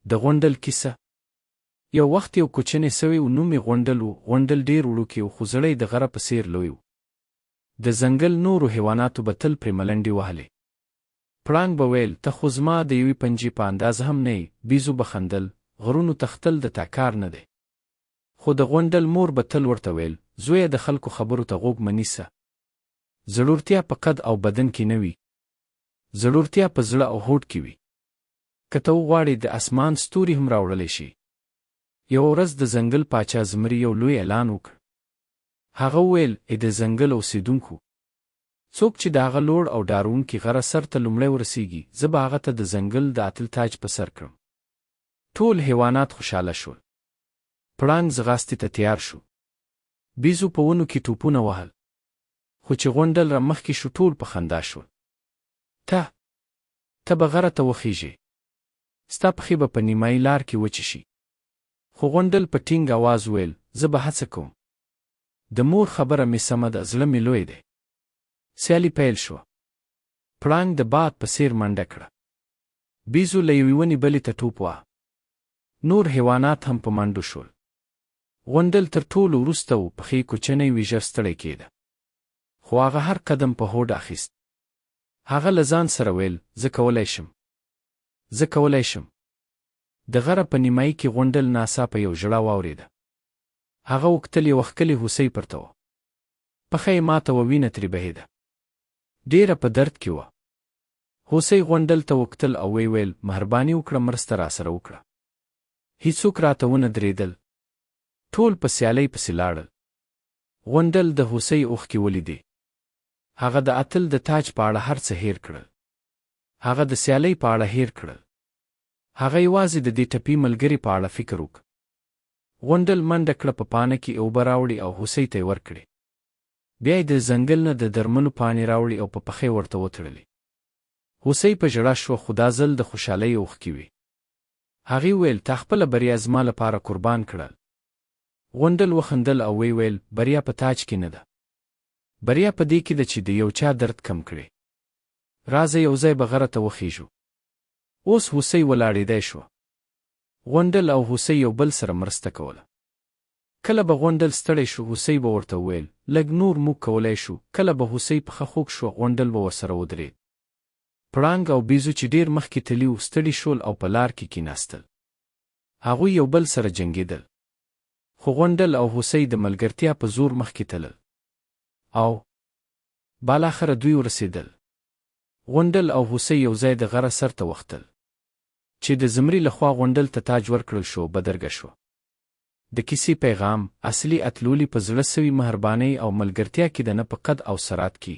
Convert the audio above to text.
د غونډل کیسه. یو وخت یو کوچنی سوی و، نوم یې غونډل و. غونډل ډېر وړوکی و، خو زړه یې د غره په څېر لوی و. د ځنګل نورو حیواناتو به تل پرې ملنډې وهلې. پړانګ به ویل، ته خو زما د یوې پنجې په اندازه هم نه یې. بیزو به خندل، غرونو ته ختل د تا کار نه دی. خو د غونډل مور به تل ورته ویل، زویه د خلکو خبرو ته غوږ مه نیسه. زړورتیا په قد او بدن کې نه وي. زړورتیا په زړه او هوډ کې وي. که ته وغواړې د اسمان ستوري هم راوړلی شې. یوه ورځ د ځنګل پاچا زمري یو لوی اعلان وکړ. هغه وویل، ای د ځنګل اوسېدونکو! څوک چې د هغه لوړ او ډاروونکي غره سر ته لومړی ورسېږي، زه به هغه ته د ځنګل د اتل تاج په سر کړم. ټول حیوانات خوشحاله شول. پړانګ ځغاستې ته تیار شو. بیزو په ونو کې ټوپونه وهل. خو چې غونډل را مخکې شو ټول په خندا شول. ته! ته به غره ته وخیژې. ستا پښې به په نیمایي لار کې وچې شي. خو غونډل په ټینګ اواز وویل، زه به هڅه کوم. د مور خبره مې سمه ده، زړه مې لوی دی. سیالي پیل شوه. پړانګ د باد په څېر منډه کړه. بیزو له یوې ونې بلې ته ټوپ واهه. نور حیوانات هم په منډو شول. غونډل تر ټولو وروسته و، پښې یې کوچنۍ وې، ژر ستړی کېده. خو هغه هر قدم په هوډ اخیست. هغه له ځان سره ویل، زه کولای شم. زه کولای شم. د غره په نیمایي کې غونډل ناڅاپه یو ژړا واورېده. هغه وکتل یوه ښکلې هوسۍ پرته وه. پښه یې ماته وه وینه ترې بهېده. ډېره په درد کې وه. هوسۍ غونډل ته وکتل او ویې ویل، مهرباني وکړه مرسته راسره وکړه. هیڅوک راته ونه درېدل. ټول په سیالۍ پسې لاړل. غونډل د هوسۍ اوښکې ولیدې. هغه د اتل د تاج په اړه هر څه هېر کړل. هغه د سیالۍ په اړه هېر کړل. هغه یوازې د دې ټپي ملګرې په اړه فکر وکړ. غونډل منډه کړه په پانه کې یې اوبه راوړې او هوسۍ ته یې ورکړې. بیا یې د ځنګل نه د درملو پاڼې راوړې او په پښه یې ورته وتړلې. هوسۍ په ژړا شوه خو دا ځل د خوشالۍ اوښکې وې. هغې وویل، تا خپله بریا زما لپاره قربان کړل. غونډل وخندل او ویې ویل، بریا په تاج کې نه ده. بریا په دې کې ده چې د یو چا درد کم کړې. راځه یو ځای به غره ته وخیژو. اوس هوسۍ ولاړېدای شوه. غونډل او هوسۍ یو بل سره مرسته کوله. کله به غونډل ستړی شو، هوسۍ به ورته وویل، لږ نور موږ کولای شو. کله به هوسۍ پښه خوږ شوه، غونډل به ورسره ودرېد. پړانګ او بیزو چې ډېر مخکې تللي وو، ستړي شول او په لار کې کیناستل. هغوی یو بل سره جنګېدل. خو غونډل او هوسۍ د ملګرتیا په زور مخکې تلل. او بالاخره دوی ورسېدل. غونډل او هوسۍ یو ځای د غره سر ته وختل. چې د زمري له خوا غونډل ته تاج ورکړل شو، بدرګه شوه. د کیسې پیغام، اصلي اتلولي په زړه سوي مهربانۍ او ملګرتیا کې ده نه په قد او سرعت کې.